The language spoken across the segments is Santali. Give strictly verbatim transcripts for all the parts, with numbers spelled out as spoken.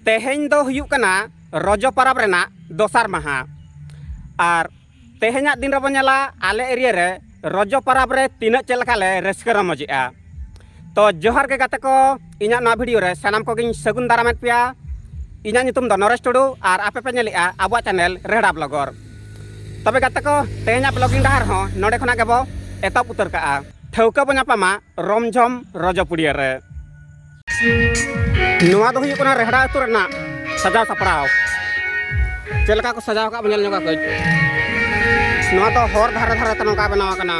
ᱛᱮᱦᱮᱧ ᱫᱚ ᱦᱩᱭᱩᱜ ᱠᱟᱱᱟ ᱨᱚᱡᱚ ᱯᱚᱨᱚᱵᱽ ᱨᱮᱱᱟᱜ ᱫᱚᱥᱟᱨ ᱢᱟᱦᱟ᱾ ᱟᱨ ᱛᱮᱦᱮᱧᱟᱜ ᱫᱤᱱ ᱨᱮᱵᱚᱱ ᱧᱮᱞᱟ ᱟᱞᱮ ᱮᱨᱤᱭᱟ ᱨᱮ ᱨᱚᱡᱚ ᱯᱚᱨᱚᱵᱽ ᱨᱮ ᱛᱤᱱᱟᱹᱜ ᱪᱮᱫ ᱞᱮᱠᱟ ᱞᱮ ᱨᱟᱹᱥᱠᱟᱹ ᱨᱚᱢᱚᱡᱮᱜᱼᱟ᱾ ᱛᱚ ᱡᱚᱦᱟᱨ ᱜᱮ ᱜᱟᱛᱮ ᱠᱚ, ᱤᱧᱟᱹᱜ ᱱᱚᱣᱟ ᱵᱷᱤᱰᱤᱭᱳ ᱨᱮ ᱥᱟᱱᱟᱢ ᱠᱚᱜᱮᱧ ᱥᱟᱹᱜᱩᱱ ᱫᱟᱨᱟᱢᱮᱫ ᱯᱮᱭᱟ᱾ ᱤᱧᱟᱹᱜ ᱧᱩᱛᱩᱢ ᱫᱚ ᱱᱚᱨᱮᱥ ᱴᱩᱰᱩ ᱟᱨ ᱟᱯᱮ ᱯᱮ ᱧᱮᱞᱮᱜᱼᱟ ᱟᱵᱚᱣᱟᱜ ᱪᱮᱱᱮᱞ ᱨᱮᱦᱲᱟ ᱵᱞᱚᱜᱚᱨ᱾ ᱛᱚᱵᱮ ᱜᱟᱛᱮ ᱠᱚ, ᱛᱮᱦᱮᱧᱟᱜ ᱵᱞᱚᱜᱤᱝ ᱰᱟᱦᱟᱨ ᱦᱚᱸ ᱱᱚᱰᱮ ᱠᱷᱚᱱᱟᱜ ᱜᱮᱵᱚ ᱮᱛᱚᱦᱚᱵ ᱩᱛᱟᱹᱨ ᱠᱟᱜᱼᱟ᱾ ᱴᱷᱟᱹᱣᱠᱟᱹ ᱵᱚ ᱧᱟᱯᱟᱢᱟ ᱨᱚᱢᱡᱷᱚᱢ ᱨᱚᱡᱚ ᱯᱩᱲᱤᱭᱟᱹ ᱨᱮ᱾ ᱱᱚᱣᱟ ᱫᱚ ᱦᱩᱭᱩᱜ ᱠᱟᱱᱟ ᱨᱮᱦᱲᱟ ᱟᱹᱛᱩ ᱨᱮᱱᱟᱜ ᱥᱟᱡᱟᱣ ᱥᱟᱯᱲᱟᱣ᱾ ᱪᱮᱫ ᱞᱮᱠᱟ ᱠᱚ ᱥᱟᱡᱟᱣ ᱟᱠᱟᱫ ᱵᱚᱱ ᱧᱮᱞ ᱧᱚᱜᱟ ᱠᱟᱹᱡ᱾ ᱱᱚᱣᱟ ᱫᱚ ᱦᱚᱨ ᱫᱷᱟᱨᱮ ᱫᱷᱟᱨᱮ ᱛᱮ ᱱᱚᱝᱠᱟ ᱵᱮᱱᱟᱣ ᱟᱠᱟᱱᱟ᱾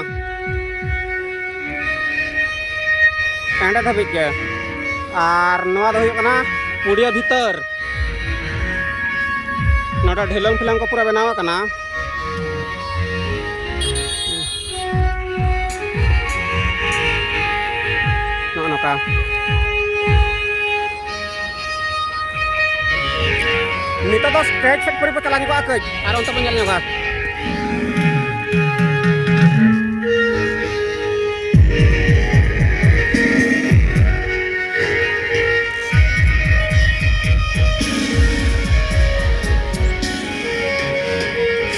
ᱮᱸᱰᱮ ᱫᱷᱟᱹᱵᱤᱡ ᱜᱮ᱾ ᱟᱨ ᱱᱚᱣᱟ ᱫᱚ ᱦᱩᱭᱩᱜ ᱠᱟᱱᱟ ᱯᱩᱲᱤᱭᱟᱹ ᱵᱷᱤᱛᱟᱹᱨ᱾ ᱱᱚᱰᱮ ᱰᱷᱤᱞᱟᱹᱝ ᱯᱷᱤᱞᱟᱹᱝ ᱠᱚ ᱯᱩᱨᱟᱹ ᱵᱮᱱᱟᱣ ᱟᱠᱟᱱᱟ᱾ ᱱᱚᱜᱼᱚ ᱱᱚᱝᱠᱟ᱾ ᱱᱤᱛᱚᱜ ᱫᱚ ᱥᱴᱮᱡᱽ ᱥᱮᱫ ᱯᱟᱹᱨᱤ ᱵᱚ ᱪᱟᱞᱟᱣ ᱧᱚᱜᱚᱜᱼᱟ ᱠᱟᱹᱡ, ᱟᱨ ᱚᱱᱛᱮ ᱵᱚ ᱧᱮᱞ ᱧᱚᱜᱟ᱾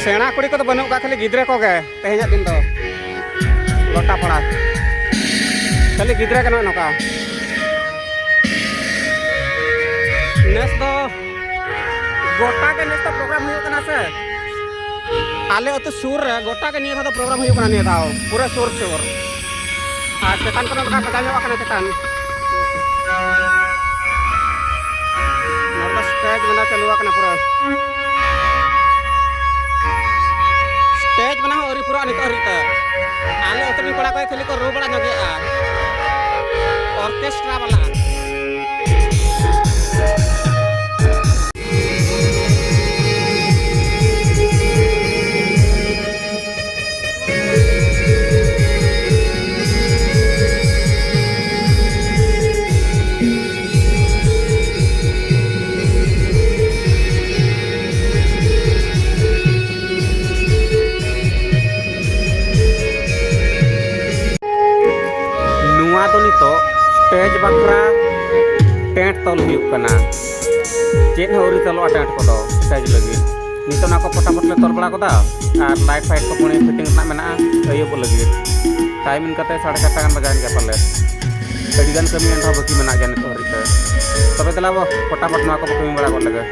ᱥᱮᱬᱟ ᱠᱩᱲᱤ ᱠᱚᱫᱚ ᱵᱟᱹᱱᱩᱜ ᱠᱚᱣᱟ, ᱠᱷᱟᱹᱞᱤ ᱜᱤᱫᱽᱨᱟᱹ ᱠᱚᱜᱮ᱾ ᱛᱮᱦᱮᱧᱟᱜ ᱫᱤᱱ ᱫᱚ ᱜᱚᱴᱟ ᱯᱟᱲᱟ ᱠᱷᱟᱹᱞᱤ ᱜᱤᱫᱽᱨᱟᱹ ᱜᱮ ᱱᱚᱜᱼᱚᱭ ᱱᱚᱝᱠᱟ᱾ ᱱᱮᱥ ᱫᱚ ᱜᱚᱴᱟ ᱜᱮ ᱱᱮᱥ ᱫᱚ ᱯᱨᱳᱜᱨᱟᱢ ᱦᱩᱭᱩᱜ ᱠᱟᱱᱟ ᱥᱮ᱾ ᱟᱞᱮ ᱟᱹᱛᱩ ᱥᱩᱨ ᱨᱮ ᱜᱚᱴᱟ ᱜᱮ ᱱᱤᱭᱟᱹ ᱫᱷᱟᱣ ᱫᱚ ᱯᱨᱳᱜᱨᱟᱢ ᱦᱩᱭᱩᱜ ᱠᱟᱱᱟ, ᱱᱤᱭᱟᱹ ᱫᱷᱟᱣ ᱯᱩᱨᱟᱹ ᱥᱩᱨ ᱥᱩᱨ᱾ ᱟᱨ ᱪᱮᱛᱟᱱ ᱠᱚᱨᱮ ᱱᱚᱝᱠᱟ ᱥᱟᱡᱟᱣ ᱧᱚᱜ ᱟᱠᱟᱱᱟ ᱪᱮᱛᱟᱱ᱾ ᱱᱚᱰᱮ ᱫᱚ ᱥᱴᱮᱡᱽ ᱵᱮᱱᱟᱣ ᱪᱟᱹᱞᱩ ᱟᱠᱟᱱᱟ ᱯᱩᱨᱟᱹ᱾ ᱥᱴᱮᱡᱽ ᱵᱮᱱᱟᱣ ᱦᱚᱸ ᱟᱹᱣᱨᱤ ᱯᱩᱨᱟᱹᱜᱼᱟ ᱱᱤᱛᱚᱜ ᱦᱟᱹᱨᱤᱡ ᱛᱮ᱾ ᱟᱞᱮ ᱟᱹᱛᱩ ᱨᱮᱱ ᱠᱚᱲᱟ ᱠᱚ ᱠᱷᱟᱹᱞᱤ ᱠᱚ ᱨᱩ ᱵᱟᱲᱟ ᱧᱚᱜᱮᱜᱼᱟ, ᱚᱨᱠᱮᱥᱴᱨᱟ ᱵᱟᱞᱟ᱾ ᱱᱚᱣᱟ ᱫᱚ ᱱᱤᱛᱚᱜ ᱥᱴᱮᱡᱽ ᱵᱟᱠᱷᱨᱟ ᱴᱮᱱᱴ ᱛᱚᱞ ᱦᱩᱭᱩᱜ ᱠᱟᱱᱟ᱾ ᱪᱮᱫ ᱦᱚᱸ ᱟᱹᱣᱨᱤ ᱛᱚᱞᱚᱜᱼᱟ ᱴᱮᱱᱴ ᱠᱚᱫᱚ ᱥᱟᱭᱤᱡᱽ ᱞᱟᱹᱜᱤᱫ᱾ ᱱᱤᱛᱚᱜ ᱚᱱᱟ ᱠᱚ ᱯᱚᱴᱟᱯᱚᱴ ᱞᱮ ᱛᱚᱞ ᱵᱟᱲᱟ ᱜᱚᱫᱟ, ᱟᱨ ᱞᱟᱭᱤᱴ ᱯᱷᱟᱭᱤᱴ ᱠᱚ ᱯᱩᱱᱮ ᱯᱷᱤᱴᱤᱝ ᱨᱮᱱᱟᱜ ᱢᱮᱱᱟᱜᱼᱟ ᱟᱹᱭᱩᱵᱚᱜ ᱞᱟᱹᱜᱤᱫ᱾ ᱴᱟᱭᱤᱢ ᱤᱱᱠᱟᱛᱮ ᱥᱟᱲᱮ ᱪᱟᱨᱴᱟ ᱜᱟᱱ ᱵᱟᱡᱟᱣᱮᱱ ᱜᱮᱭᱟ ᱯᱟᱞᱮᱫ᱾ ᱟᱹᱰᱤᱜᱟᱱ ᱠᱟᱹᱢᱤ ᱮᱱ ᱨᱮᱦᱚᱸ ᱵᱟᱹᱠᱤ ᱢᱮᱱᱟᱜ ᱜᱮᱭᱟ ᱱᱤᱛᱚᱜ ᱦᱟᱹᱨᱤᱡ ᱛᱮ᱾ ᱛᱚᱵᱮ ᱫᱮᱞᱟ ᱵᱚ, ᱯᱚᱴᱟᱯᱚᱴ ᱱᱚᱣᱟ ᱠᱚᱵᱚ ᱠᱟᱹᱢᱤ ᱵᱟᱲᱟ ᱜᱚᱫ ᱞᱮᱜᱮ᱾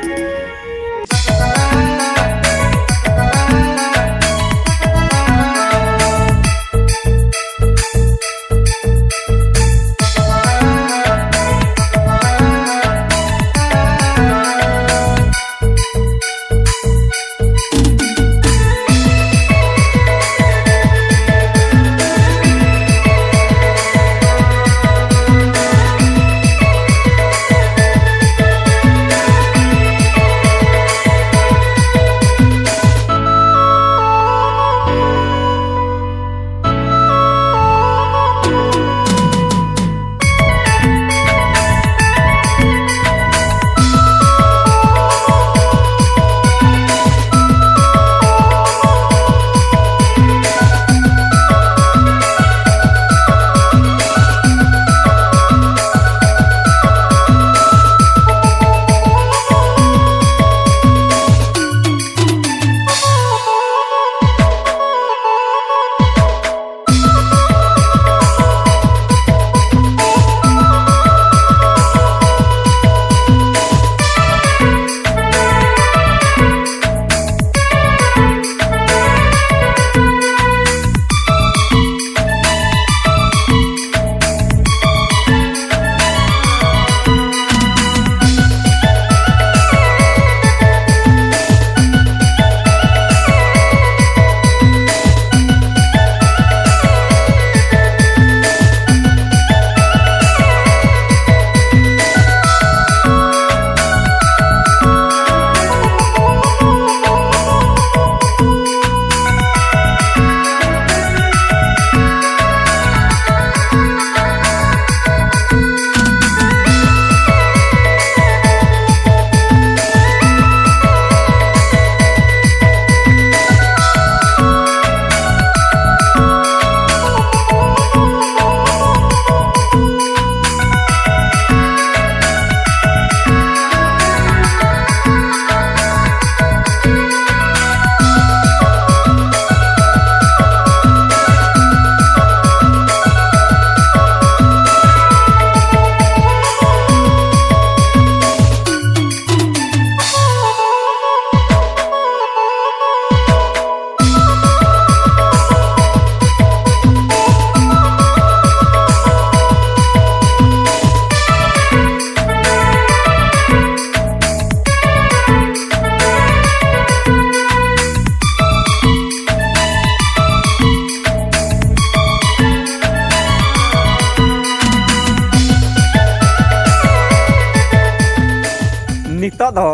ᱱᱤᱛᱚᱜ ᱫᱚ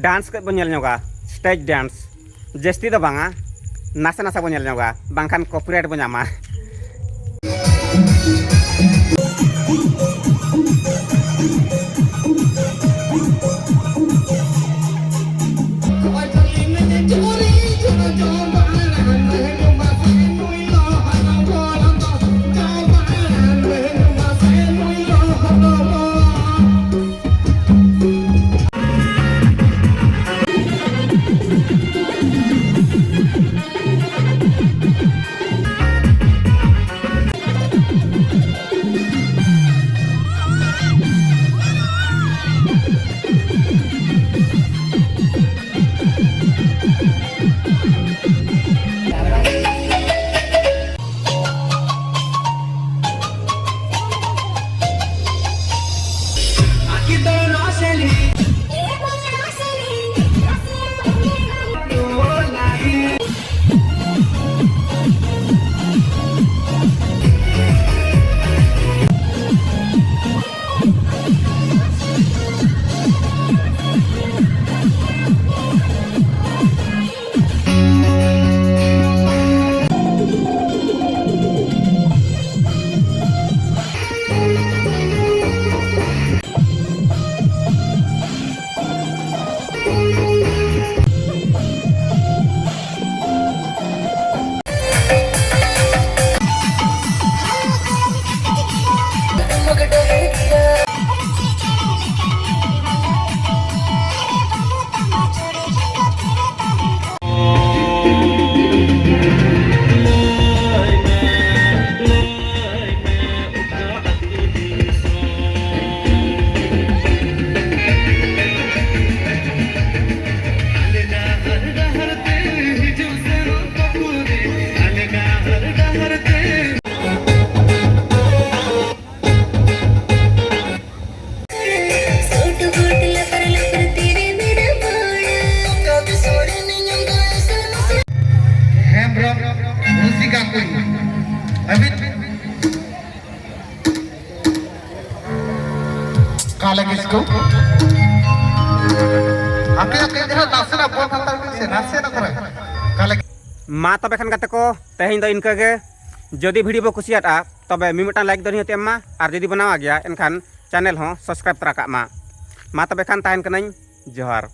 ᱰᱟᱱᱥ ᱠᱟᱹᱡ ᱵᱚᱱ ᱧᱮᱞ ᱧᱚᱜᱟ, ᱥᱴᱮᱡᱽ ᱰᱟᱱᱥ᱾ ᱡᱟᱹᱥᱛᱤ ᱫᱚ ᱵᱟᱝᱟ, ᱱᱟᱥᱮ ᱱᱟᱥᱮ ᱵᱚᱱ ᱧᱮᱞ ᱧᱚᱜᱟ, ᱵᱟᱝᱠᱷᱟᱱ ᱠᱚᱯᱤᱨᱟᱭᱤᱴ ᱵᱚᱱ ᱧᱟᱢᱟ᱾ ᱦᱮᱢᱵᱨᱚᱢ ᱨᱩᱥᱤᱠᱟ ᱠᱩᱲᱤ ᱦᱟᱹᱵᱤᱡ ᱠᱟᱞᱮ ᱠᱤᱥᱠᱩ᱾ ᱟᱯᱮ ᱟᱯᱮ ᱡᱟᱦᱟᱸ ᱱᱟᱥᱮᱱᱟᱜ ᱵᱚᱞ ᱦᱟᱛᱟᱣ ᱵᱤᱱ ᱥᱮ, ᱱᱟᱥᱮᱱᱟᱜ ᱛᱷᱚᱲᱟ᱾ ᱚᱠᱟ ᱞᱮᱠᱟ? ᱢᱟ ᱛᱚᱵᱮ ᱠᱷᱟᱱ ᱜᱟᱛᱮ ᱠᱚ, ᱛᱮᱦᱮᱧ ᱫᱚ ᱤᱱᱠᱟᱹ ᱜᱮ᱾ ᱡᱩᱫᱤ video ᱵᱚ ᱠᱩᱥᱤᱭᱟᱫᱼᱟ, ᱛᱚᱵᱮ ᱢᱤᱢᱤᱫᱴᱟᱝ like ᱫᱚ ᱱᱤᱦᱟᱹᱛ ᱮᱢ ᱢᱟ, ᱟᱨ ᱡᱩᱫᱤ ᱵᱚ ᱱᱟᱣᱟ ᱜᱮᱭᱟ, ᱮᱱᱠᱷᱟᱱ channel ᱦᱚᱸ subscribe ᱛᱚᱨᱟ ᱠᱟᱜ ᱢᱟ᱾ ᱢᱟ ᱛᱚᱵᱮ ᱠᱷᱟᱱ ᱛᱟᱦᱮᱱ ᱠᱟᱹᱱᱟᱹᱧ, ᱡᱚᱦᱟᱨ᱾